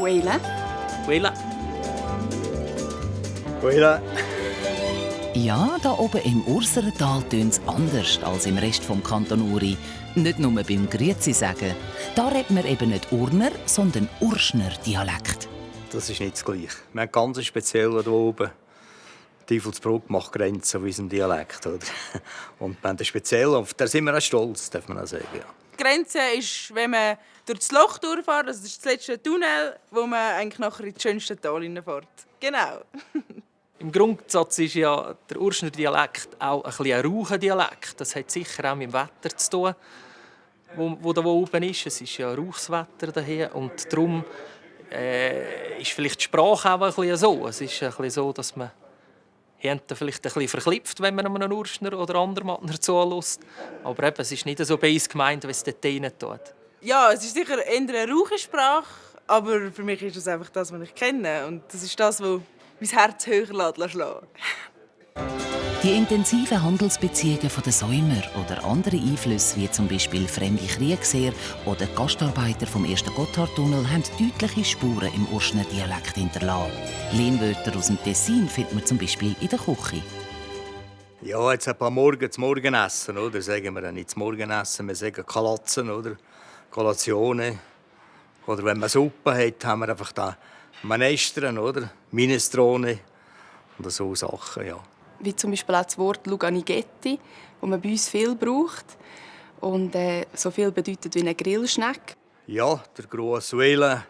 Uela. Uela. Uela. Ja, da oben im Urserental tönt es anders als im Rest des Kanton Uri. Nicht nur beim Grüezi sagen. Da redet man eben nicht Urner, sondern Urschner Dialekt. Das ist nicht das Gleiche. Wir haben ganz speziell hier oben. Teufelsbrück macht Grenzen zu unserem Dialekt. Oder? Und wir haben den speziell, auf den sind wir auch stolz, darf man auch sagen. Ja. Die Grenze ist, wenn man durch das Loch durchfährt, das ist das letzte Tunnel, wo man eigentlich nachher in das schönste Tal hineinfährt. Genau. Im Grundsatz ist ja der Urschner Dialekt auch ein raucher Dialekt. Das hat sicher auch mit dem Wetter zu tun, wo da oben ist. Es ist ja Rauchswetter daher und darum ist vielleicht die Sprache auch ein bisschen so. Es ist ein bisschen so, dass man vielleicht ein bisschen verklipft, wenn man einem Urschner oder Andermattner zuhört. Aber eben, es ist nicht so bei uns gemeint, wie es dort drinnen tut. Ja, es ist sicher eher eine rauche Sprache, aber für mich ist das einfach das, was ich kenne. Und das ist das, was mein Herz höher schlagen. Die intensiven Handelsbeziehungen der Säumer oder andere Einflüsse, wie zum Beispiel fremde Kriegsheer oder Gastarbeiter vom ersten Gotthardtunnel, haben deutliche Spuren im Urschner Dialekt hinterlassen. Lehnwörter aus dem Tessin findet man zum Beispiel in der Küche. Ja, jetzt ein paar Morgen zum Morgenessen, oder? Sagen wir nicht zum Morgenessen, wir sagen Kalatzen, oder? Kollationen. Oder wenn man Suppe hat, haben wir einfach da Manestren, oder? Minestrone oder so Sachen, ja. Wie zum Beispiel auch das Wort Luganigetti, das man bei uns viel braucht. Und so viel bedeutet wie eine Grillschnecke. Ja, der grosse Uela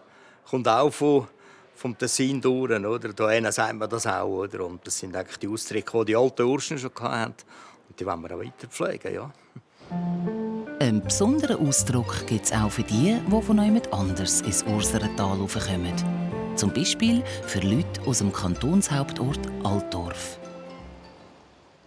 kommt auch vom Tessin durch, oder? Da sagt man das auch, oder? Und das sind eigentlich die Ausdrücke, die die alten Urschner schon hatten. Und die wollen wir auch weiter pflegen, ja. Einen besonderen Ausdruck gibt es auch für die von jemand anders ins Urserental raufkommen. Zum Beispiel für Leute aus dem Kantonshauptort Altdorf.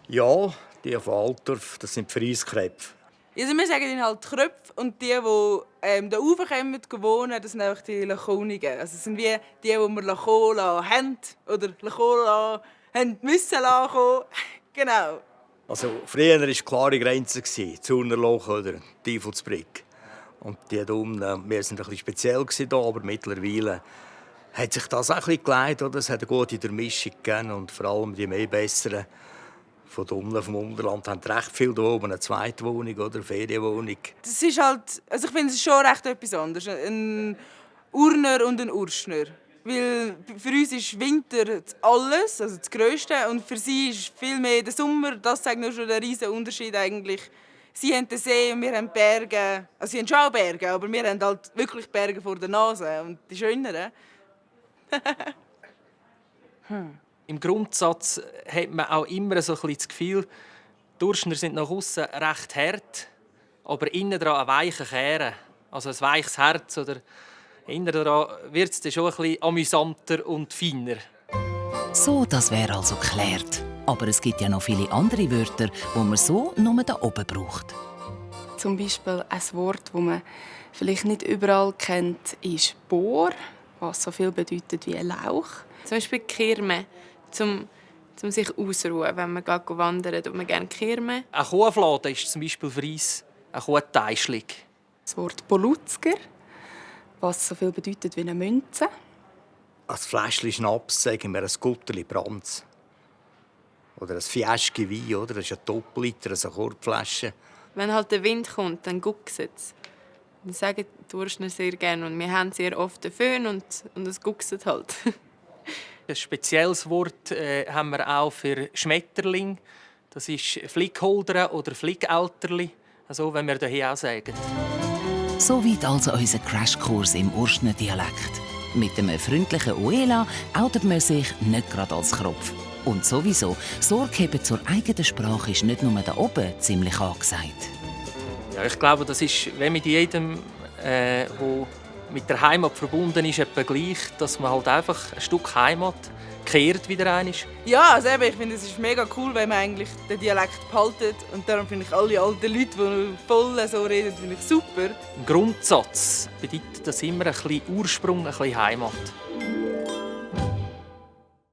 Ja, die von Altdorf, das sind für uns Kröpfe. Also wir sagen ihnen halt Kröpfe und die da raufkommen, wohnen, das sind einfach die Lachonigen. Also das sind wie die wir lachen haben oder lachen haben müssen lachen. Genau. Also früher war eine klare Grenze, Zurnerloch oder Teufelsbrück. Und die hier unten, wir waren ein bisschen speziell hier, aber mittlerweile hat sich das auch ein bisschen geleitet. Oder? Es hat eine gute Durchmischung gegeben und vor allem die mehr besseren von unten vom Unterland haben recht viel hier oben eine Zweitwohnung oder eine Ferienwohnung. Das ist halt, also ich finde es schon recht etwas anderes. Ein Urner und ein Urschner. Weil für uns ist Winter alles, also das Grösste, und für sie ist viel mehr der Sommer. Das zeigt nur schon den riesen Unterschied eigentlich. Sie haben den See und wir haben Berge. Also sie haben schon auch Berge, aber wir haben halt wirklich Berge vor der Nase und die schöneren. Im Grundsatz hat man auch immer so ein bisschen das Gefühl, die Urschner sind nach außen recht hart, aber innen dran ein weicher Kern. Also ein weiches Herz. Oder innen dran wird es dann schon ein bisschen amüsanter und feiner. So, das wäre also geklärt. Aber es gibt ja noch viele andere Wörter, die man so nur da oben braucht. Zum Beispiel ein Wort, das man vielleicht nicht überall kennt, ist Bohr, was so viel bedeutet wie ein Lauch. Zum Beispiel Kirme, zum sich ausruhen, wenn man wandert und man gerne Kirme. Ein Kuhfladen ist zum Beispiel für uns ein Kuhteischling. Das Wort Poluzker, was so viel bedeutet wie eine Münze. Als Fläschchen Schnaps sagen wir ein Gutterli Brands. Oder ein Fiaschke Wein, oder? Das ist ein Doppelliter, eine Korbflasche. Wenn halt der Wind kommt, dann guckt es. Das sagen die Urschner sehr gerne. Und wir haben sehr oft den Föhn und es guckt halt. Ein spezielles Wort haben wir auch für Schmetterling. Das ist Flickholder oder Flickalterli, also wenn wir hier auch sagen. Soweit also unser Crashkurs im Urschner Dialekt. Mit einem freundlichen Uela outet man sich nicht gerade als Kropf. Und sowieso, Sorge haben zur eigenen Sprache ist nicht nur da oben ziemlich angesagt. Ja, ich glaube, das ist wie mit jedem, der mit der Heimat verbunden ist, etwa gleich, dass man halt einfach ein Stück Heimat kehrt wieder einmal. Ja, also eben, ich finde, es ist mega cool, wenn man eigentlich den Dialekt behaltet. Und darum finde ich alle alten Leute, die voll so reden, finde ich super. Im Grundsatz bedeutet das immer ein bisschen Ursprung, ein bisschen Heimat.